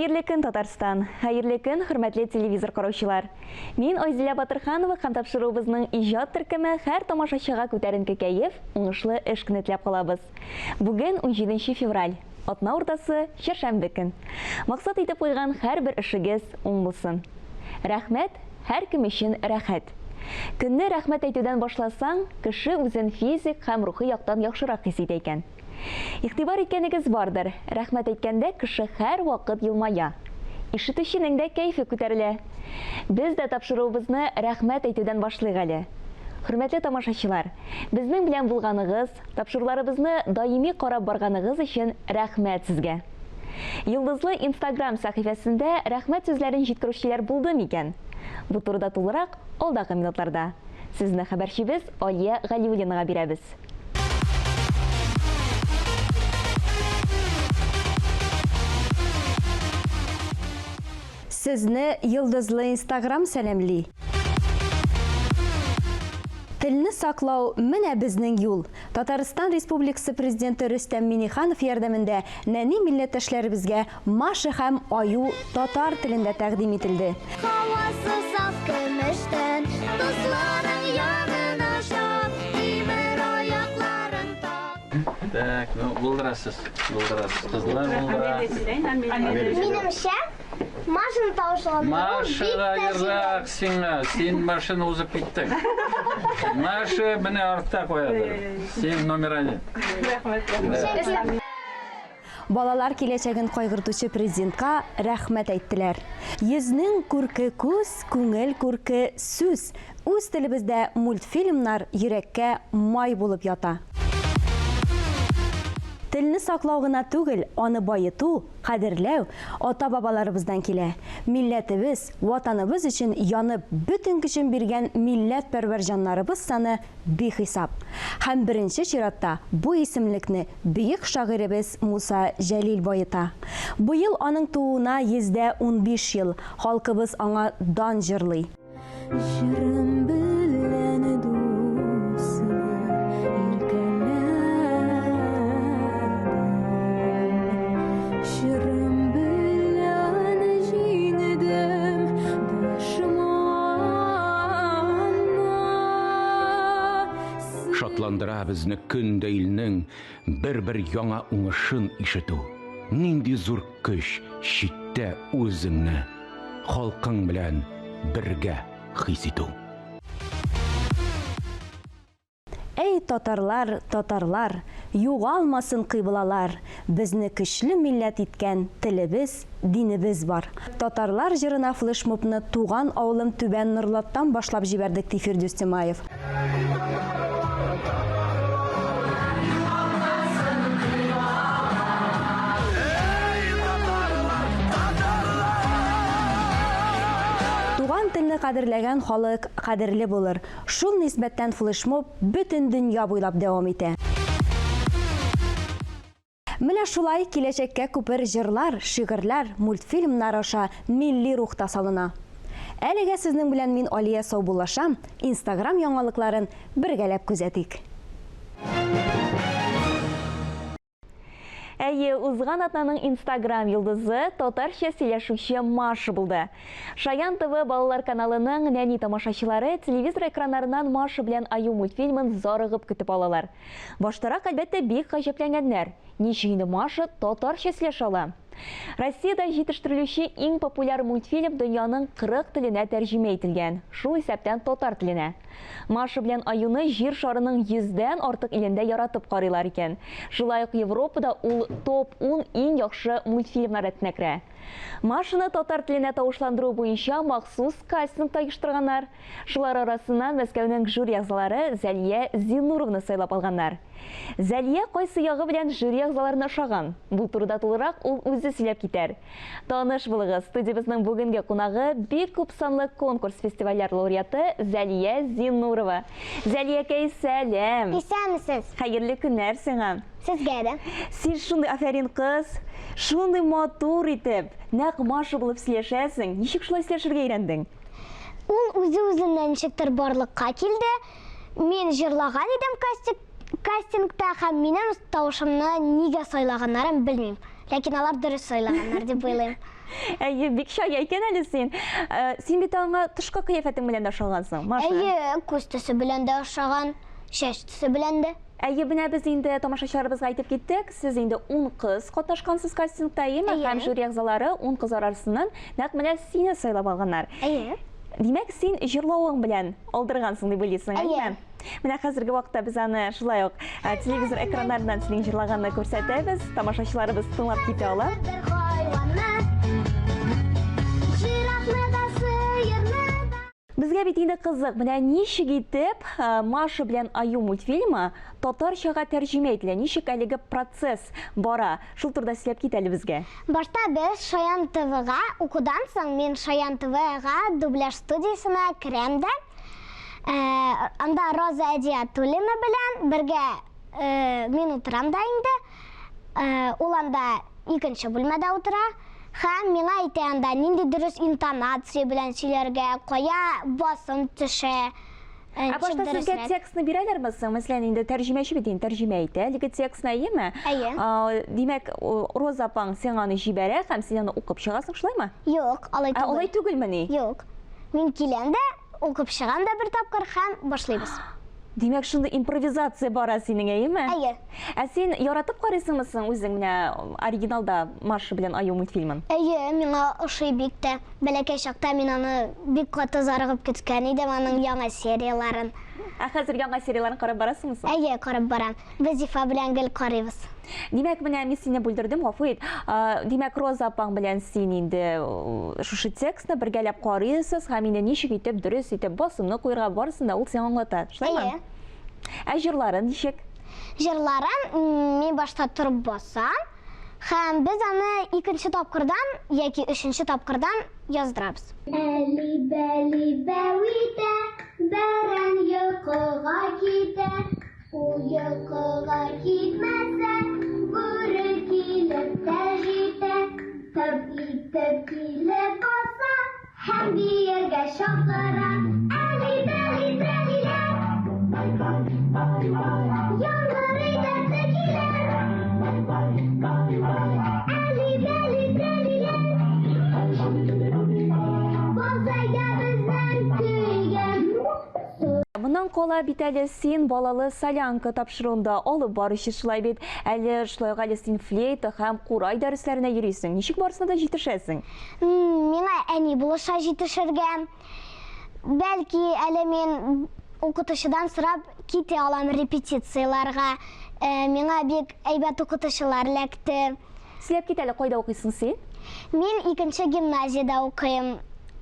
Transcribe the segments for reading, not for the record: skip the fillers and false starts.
Хәерле көн, Татарстан! Хәерле көн, хөрмәтле телевизор караучылар! Мин Айзилә Батырханова һәм тапшыруыбызның иҗат төркеме һәр тамашачыга күтәренке кәеф, уңышлы эш көне теләп калабыз. Бүген 17 февраль, атна уртасы, чәршәмбе көн. Максат итеп куйган һәрбер эшегез уң булсын. Рәхмәт, һәркем өчен рәхәт. Көнне рәхмәт әйтүдән башласаң, кеше үзен физик һәм рухи яктан яхшырак хис итә икән. Игътибар иткәнегез бардыр, рәхмәт әйткәндә кеше һәрвакыт елмая. Ишетүченең дә кәефе күтәрелә. Без дә тапшыруыбызны рәхмәт әйтүдән башлыйк әле. Хөрмәтле тамашачылар, безнең белән булганыгыз, тапшыруларыбызны даими карап барганыгыз өчен рәхмәт сезгә. Йолдызлы Инстаграм сәхифәсендә рәхмәт сүзләрен җиткерүчеләр булды микән? Бу турыда тулырак алдагы минутларда. Сүзне хәбәрчебез Алия Галиуллинага бирәбез. Сезне Йолдызлы Инстаграм сәламли! Телне саклау, менә безнең юл! Татарстан Республикасы Президенты Рөстәм Миңнеханов ярдәмендә нәни милләттәшләребезгә Маша һәм Аю татар телендә тәкъдим ителде. Һавасы саф көмештән, дусларың янына чап, тимер аякларың тап. Так, ну булдырасыз, булдырасыз. Кызлар булдыра. Минемчә, Машаны тавышландыру бик Машага тә җиңел. ерак сиңа, син машина узып киттең. Маша менә артта куядыр. Син номер один. Чөнки Балалар киләчәген кайгыртучы президентка рәхмәт әйттеләр. Йөзнең күрке күз, күңел күрке сүз. Үз телебездә мультфильмнар йөрәккә май булып ята. Телне саклау гына түгел, аны баету, кадерләү ата-бабаларыбыздан килә. Милләтебез, Ватаныбыз өчен янып, бөтен көчен биргән милләтпәрвәр җаннарыбыз саны бихисап. Һәм беренче чиратта бу исемлекне бөек шагыйребез Муса Җәлил баета. Быел аның тууына 115 ел, халкыбыз аңа дан җырлый. Җырым белән дусымны иркәләдем. Җырым белән җиңдем дошманны. Шатландыра безне көн дә илнең бер-бер яңа уңышын ишетү. Нинди зур көч читтә үзеңне халкың белән бергә хис итү. Әй, татарлар, татарлар, югалмасын кыйблалар, безне көчле милләт иткән телебез, динебез бар. Татарлар җырына флешмобны туган авылым Түбән Норлаттан башлап җибәрдек, ди Фирдүс Тямаев. Туган телне кадерләгән халык кадерле булыр. Шул нисбәттән флешмоб бөтен дөнья буйлап дәвам итә. Менә шулай киләчәккә күпер җырлар, шигырьләр, мультфильмнар аша милли рух та салына. Әлегә сезнең белән мин Алия саубуллашам, Инстаграм яңалыкларын бергәләп күзәтик. Әйе, узган атнаның Инстаграм йолдызы татарча сөйләшүче Маша булды. Шаян ТВ балалар каналының нәни тамашачылары телевизор экраннарыннан Маша белән Аю мультфильмын зарыгып көтеп алалар. Баштарак, әлбәттә, бик гаҗәпләнгәннәр. Ничек инде Маша татарча сөйләшә ала? Россиядә җитештерелүче иң популяр мультфильм дөньяның 40 теленә тәрҗемә ителгән, шул исәптән татар теленә. Маша белән Аюны җир шарының йөздән артык илендә яратып карыйлар икән. Шулай ук Европада ул топ-10 иң яхшы мультфильмнар рәтенә керә. Машаны татар теленә тавышландыру буенча махсус кастинг та оештырганнар. Шулар арасыннан Мәскәүнең жюри әгъзалары Зәлия Зиннуровны сайлап алганнар. Зәлия кайсы ягы белән жюри әгъзаларына ошаган? Бу турыда тулырак ул үзе сөйләп китәр. Таныш булыгыз, студиябезнең бүгенге кунагы бик күп санлы конкурс-фестивальләр лауреаты Зәлия Зиннурова. Зәлиякәй, сәлам! Исәнмесез! Хәерле көннәр сиңа! Сезгә дә. Син шундый афәрин кыз, шундый матур итеп, нәкъ Маша булып сөйләшәсең. Ничек шулай сөйләшергә өйрәндең? Ул үзе-үзеннән ничектер барлыкка килде. Мин җырлаган идем кастингта һәм минем тавышымны нигә сайлаганнарын белмим. Ләкин алар дөрес сайлаганнар дип уйлыйм. Әйе, бик чая икән әле син. Э, син бит аңа тышкы кыяфәтең белән дә ошагансың, Маша. Әйе, күз төсе белән дә ошаган, чәч төсе белән дә. Әйе, менә без инде тамашачыларыбызга әйтеп киттек, сез инде 10 кыз катнашкансыз кастингта, әйеме? Әйе. Һәм жюри әгъзалары 10 кыз арасыннан нәкъ менә сине сайлап алганнар. Әйе. Димәк, син җырлавың белән алдыргансың дип уйлыйсың, Әйе. әйеме? Менә хәзерге вакытта без аны шулай ук э, телевизор экраннарыннан синең җырлаганны күрсәтәбез. Тамашачыларыбыз тыңлап китә ала. Бер хайванны, жирафны да, сыерны да. Безгә бит инде кызык, менә ничек итеп э, Маша белән Аю мультфильмы татарчага тәрҗемә ителә, ничек әлеге процесс бара? Шул турыда сөйләп кит әле безгә. Башта без Шаян ТВга укудан соң мин Шаян ТВга дубляж студиясенә керәм дә, э, анда Роза Әдиатуллина белән бергә э, мин утырам да инде. Э, ул анда икенче бүлмәдә утыра. Һәм миңа әйтә анда нинди дөрес интонация белән сөйләргә, кая басым төшә. Ә ничек башта сезгә дөресрәк. текстны бирәләрме соң? Мәсәлән, инде тәрҗемәче бит инде тәрҗемә итә әлеге текстны, әйеме? Әйе. А, Димәк, Роза апаң сиңа аны җибәрә һәм син аны укып чыгасың, шулаймы? Юк, алай Ә түгел. алай түгелмени? Юк. Мин киләм дә, укып чыгам да бер тапкыр һәм башлыйбыз. Димәк, шундый импровизация бара синең, әйеме? Әйе. Ә син яратып карыйсыңмы соң үзең менә оригиналда Маша белән Аю мультфильмын? Әйе, миңа ошый бик тә. Бәләкәй чакта мин аны бик каты зарыгып көткән идем, аның яңа серияларын. Ә хәзер яңа серияларын карап барасыңмы соң? Әйе, карап барам. Без Зифа белән гел карыйбыз. Димәк, менә мин сине бүлдердем, гафу ит. Димәк, Роза апаң белән син инде шушы текстны бергәләп карыйсыз һәм инде ничек итеп дөрес итеп басымны куярга барысын да ул сиңа аңлата. Шулаймы? Әйе. Ә җырларын ничек? Җырларын мин башта торып басам һәм без аны икенче тапкырдан яки өченче тапкырдан яздырабыз. Әли-бәли бәү итә, бәрән йокыга китә. Ул йокыга китмәсә, бүре килеп тә җитә. Тып итеп килеп баса һәм биергә чакыра. Әли-бәли трәлиләр, яңгырый дәртле көйләр. Әли-бәли трәлиләр, базайда безнең көйгә. Моннан кала бит әле син балалы солянка тапшыруында алып баручы шулай бит. Әле шулай ук әле син флейта һәм курай дәресләренә йөрисең. Ничек барысына да җитешәсең? Миңа әни булыша җитешергә. Бәлки әле мин укытучыдан сорап китә алам репетицияләргә. Э, Миңа бик әйбәт укытучылар эләкте. Сөйләп кит әле, кайда укыйсың син? Мин икенче гимназиядә укыйм.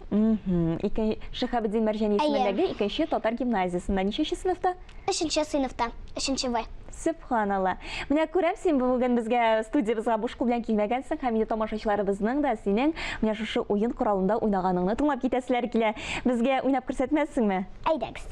Ике Шиһабетдин Мәрҗани Әйе. исемендәге икенче татар гимназиясендә ничәнче сыйныфта? Өченче сыйныфта, өченче В. Сөбханалла. Менә күрәм, син бүген безгә студиябезгә буш кул белән килмәгәнсең һәм инде тамашачыларыбызның да синең менә шушы уен коралында уйнаганыңны тыңлап китәселәре килә. Безгә уйнап күрсәтмәссеңме? Әйдәгез.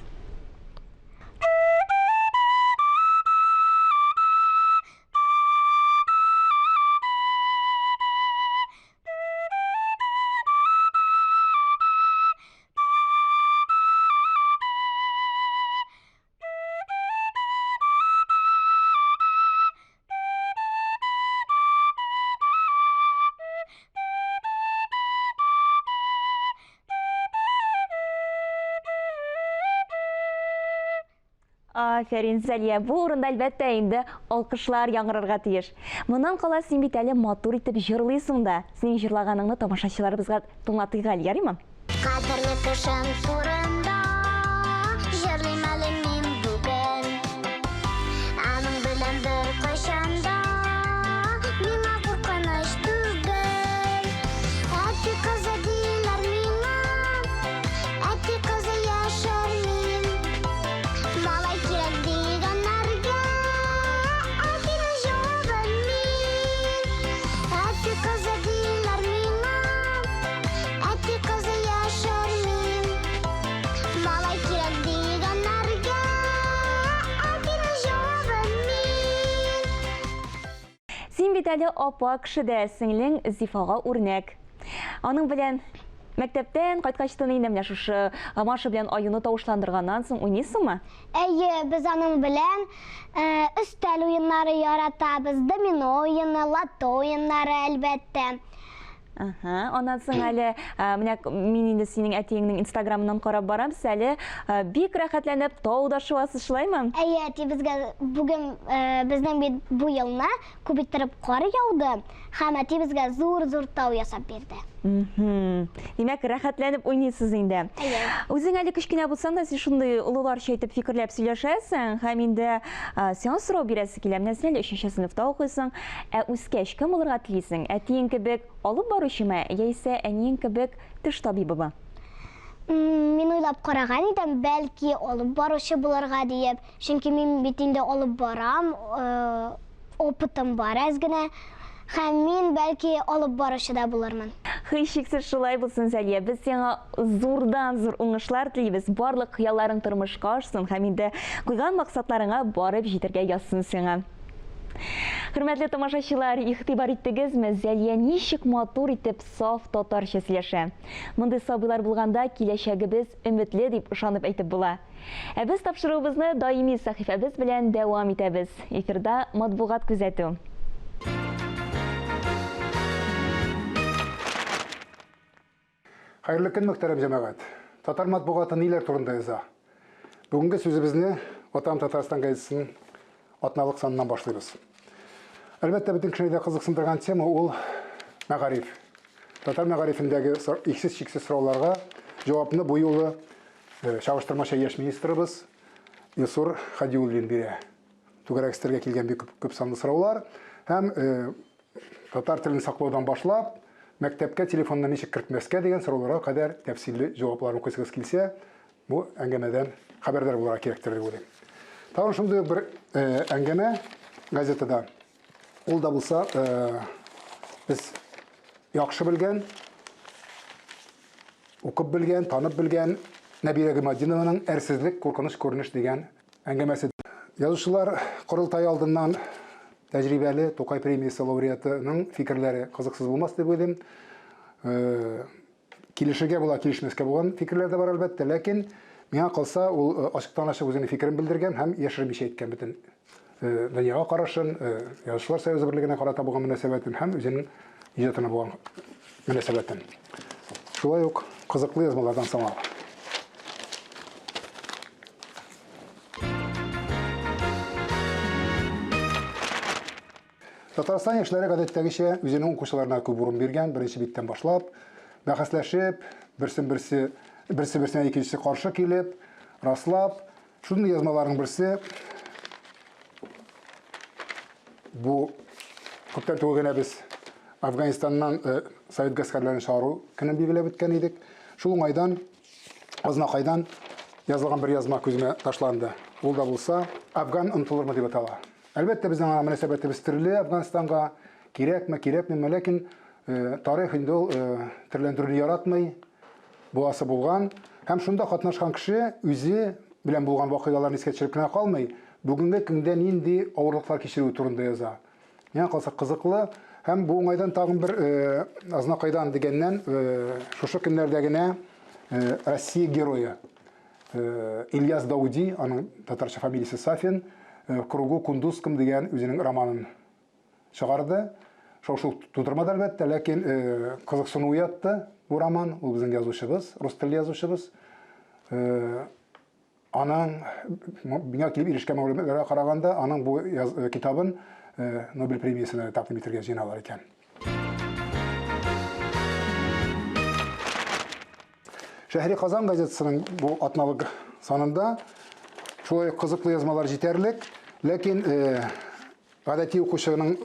Афәрин, Зәлия. Бу урында, әлбәттә, инде алкышлар яңгырарга тиеш. Моннан кала син бит әле матур итеп җырлыйсың да. Синең җырлаганыңны тамашачыларыбызга тыңлатыйк әле, ярыймы? Кадерле кешем турында җырлыйм әле мин бүген. Аның белән беркайчан да миңа куркыныч түгел. Әти кызы диләр миңа, әти кызы яшермим. Малай кирәк дигәннәргә әтинең җавабын мин. Әти кызы диләр миңа, әти кызы яшермим. Малай кирәк дигәннәргә әтинең җавабын мин. Син бит әле апа кеше дә, сеңлең Зифага үрнәк. Аның белән Мәктәптән кайткачтын инде менә шушы Маша белән Аюны тавышландырганнан соң уйныйсыңмы? Әйе, без аның белән өстәл уеннары яратабыз, домино уены, лото уеннары, әлбәттә. Аһа, аннан соң әле менә мин инде синең әтиеңнең инстаграмыннан карап барам, сез әле бик рәхәтләнеп тау да шуасыз, шулаймы? Әйе, әти безгә бүген безнең бит бу елны күп иттереп кар яуды һәм әти безгә зур-зур тау ясап бирде. Димәк, рәхәтләнеп уйныйсыз инде. Әйе. Үзең әле кечкенә булсаң да, син шундый олыларча итеп фикерләп сөйләшәсең һәм инде сиңа сорау бирәсе килә. Менә син әле өченче сыйныфта укыйсың, ә үскәч кем булырга телисең? Әтиең кебек алып баручымы, яисә әниең кебек теш табибымы? Мин уйлап караган идем, бәлки алып баручы булырга диеп. Чөнки мин бит инде алып барам, опытым бар әз генә. Һәм мин, бәлки, алып баручы да булырмын. Һичшиксез шулай булсын, Зәлия. Без сиңа зурдан-зур уңышлар телибез. Барлык хыялларың тормышка ашсын һәм инде куйган максатларыңа барып җитәргә язсын сиңа. Хөрмәтле тамашачылар, игътибар иттегезме, Зәлия ничек матур итеп саф татарча сөйләшә. Мондый сабыйлар булганда киләчәгебез өметле дип ышанып әйтеп була. Ә без тапшыруыбызны даими сәхифәбез белән дәвам итәбез. Эфирда матбугат күзәтү. Хәерле көн, мөхтәрәм җәмәгать! Татар матбугаты ниләр турында яза? Бүгенге сүзебезне Ватан Татарстан газетасының атналык саныннан башлыйбыз. Әлбәттә, бөтен кешене дә кызыксындырган тема ул мәгариф. Татар мәгарифендәге иксез-чиксез сорауларга җавапны бу юлы Э, чагыштырмача яшь министрыбыз Илсур Хадиуллин бирә. Түгәрәк өстәлгә килгән бик күп санлы сораулар һәм э, татар телен саклаудан башлап, мәктәпкә телефонны ничек кертмәскә дигән сорауларга кадәр тәфсилле җаваплар укыйсыгыз килсә, бу әңгәмәдән хәбәрдар булырга кирәктер дип уйлыйм. Тагын шундый бер э, әңгәмә газетада. Ул да булса без яхшы белгән Укып белгән, танып белгән Нәбирә Гыйматдинованың Әрсезлек, куркыныч күренеш дигән әңгәмәсе. Язучылар корылтае алдыннан тәҗрибәле Тукай премиясе лауреатының фикерләре кызыксыз булмас дип уйлыйм. Э, килешергә була, килешмәскә булган фикерләр дә бар әлбәттә, ләкин миңа калса, ул э, ачыктан-ачык үзенең фикерен белдергән һәм яшермичә әйткән бөтен Э, дөньяга карашын, э, Язучылар союзы берлегенә карата булган мөнәсәбәтен һәм үзенең иҗатына булган мөнәсәбәтен. Шулай ук кызыклы язмалардан санала. Татарстан яшьләре гадәттәгечә үзенең укучыларына күп урын биргән, беренче биттән башлап, бәхәсләшеп, берсен-берсе, берсе-берсенә икенчесе каршы килеп, раслап, Шундый язмаларның берсе бу күптән түгел генә без Афганистаннан э, совет гаскәрләрен чыгару көнен билгеләп үткән идек. Шул уңайдан Азнакайдан язылган бер язма күземә ташланды. Ул да булса Афган онытылырмы дип атала. Әлбәттә, безнең аңа мөнәсәбәтебез төрле Афганистанга кирәкме, кирәкмиме, ләкин э, тарих инде ул э, төрләндерүне яратмый. Буласы булган һәм шунда катнашкан кеше үзе белән булган вакыйгаларны искә төшереп кенә калмый, бүгенге көндә нинди авырлыклар кичерүе турында яза. Миңа калса кызыклы һәм бу уңайдан тагын бер э, Азнакайдан дигәннән э, шушы көннәрдә генә э, Россия герое э, Ильяс Дауди, аның татарча фамилиясе Сафин, э, Кругу Кундузском дигән үзенең романын чыгарды. Шау-шу тудырмады, әлбәттә, ләкин э, кызыксыну уятты бу роман. Ул безнең язучыбыз, рус телле язучыбыз. Э, аның миңа килеп ирешкән мәгълүматларга караганда, аның бу яз, э, китабын Нобель премиясенә тәкъдим итәргә җыеналар икән. Шәһри Казан газетасының бу атналык санында шулай ук кызыклы язмалар җитәрлек, ләкин Гадәти укучының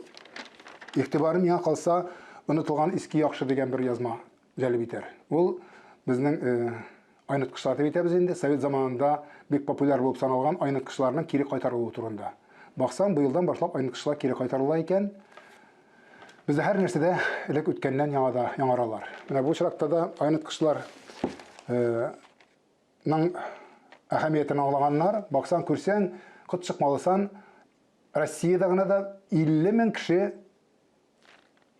игътибарын миңа калса, онытылган иске яхшы дигән бер язма җәлеп итәр. Ул безнең э, айныткычлар дип әйтәбез инде, совет заманында бик популяр булып саналган айныткычларның кире кайтарылуы турында. Баксаң, быелдан башлап айныткычлар кире кайтарыла икән. Бездә һәр нәрсәдә элек үткәннән яңа да яңаралар. Менә бу очракта да айныткычлар э, ның әһәмиятен аңлаганнар. Баксаң, күрсәң, кот чыкмалы сан Россиядә генә дә 50 мең кеше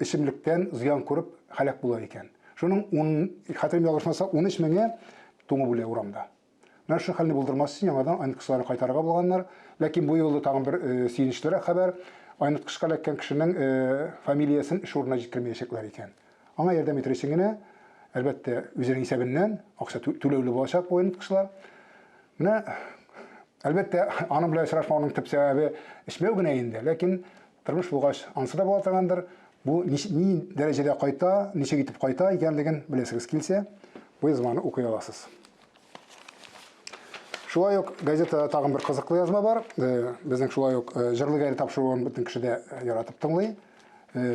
эчемлектән зыян күреп һәлак була икән. Шуның ун, хәтерем ялгышмаса, 13 меңе туңып үлә урамда. Менә шушы хәлне булдырмас өчен яңадан айныткычларны кайтарырга булганнар. Ләкин бу юлы тагын бер э, сөенечлерәк хәбәр. Айныткычка эләккән кешенең э, фамилиясен эш урынына җиткермәячәкләр икән. Аңа ярдәм итер өчен генә, әлбәттә, үзенең исәбеннән акча түләүле булачак бу айныткычлар. Менә, әлбәттә, аның белән очрашмауның төп сәбәбе эчмәү генә инде. Ләкин тормыш булгач, ансы да була торгандыр. Бу ни дәрәҗәдә кайта, ничек итеп кайта икәнлеген беләсегез килсә, бу язманы укый аласыз. Шулай ук газетада тагын бер кызыклы язма бар. Э, безнең шулай ук э, Җырлы гәре тапшыруын бөтен кеше дә э, яратып тыңлый.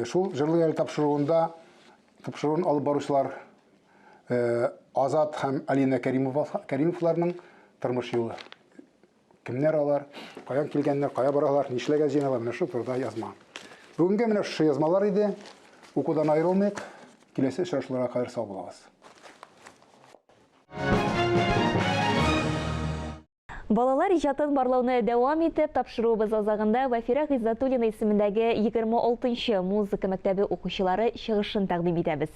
Шул Җырлы гәре тапшыруында тапшыруын алып баручылар Азат һәм Алина Кәримовларның тормыш юлы. Кемнәр алар, каян килгәннәр, кая баралар, нишләргә җыеналар, менә шул турыда язма. Бүгенге менә шушы язмалар иде. Укудан аерылмыйк. Киләсе очрашуларга кадәр сау булыгыз. Балалар иҗатын барлауны дәвам итеп, тапшыруыбыз азагында Вафирә Гыйззәтуллина исемендәге 26 нчы музыка мәктәбе укучылары чыгышын тәкъдим итәбез.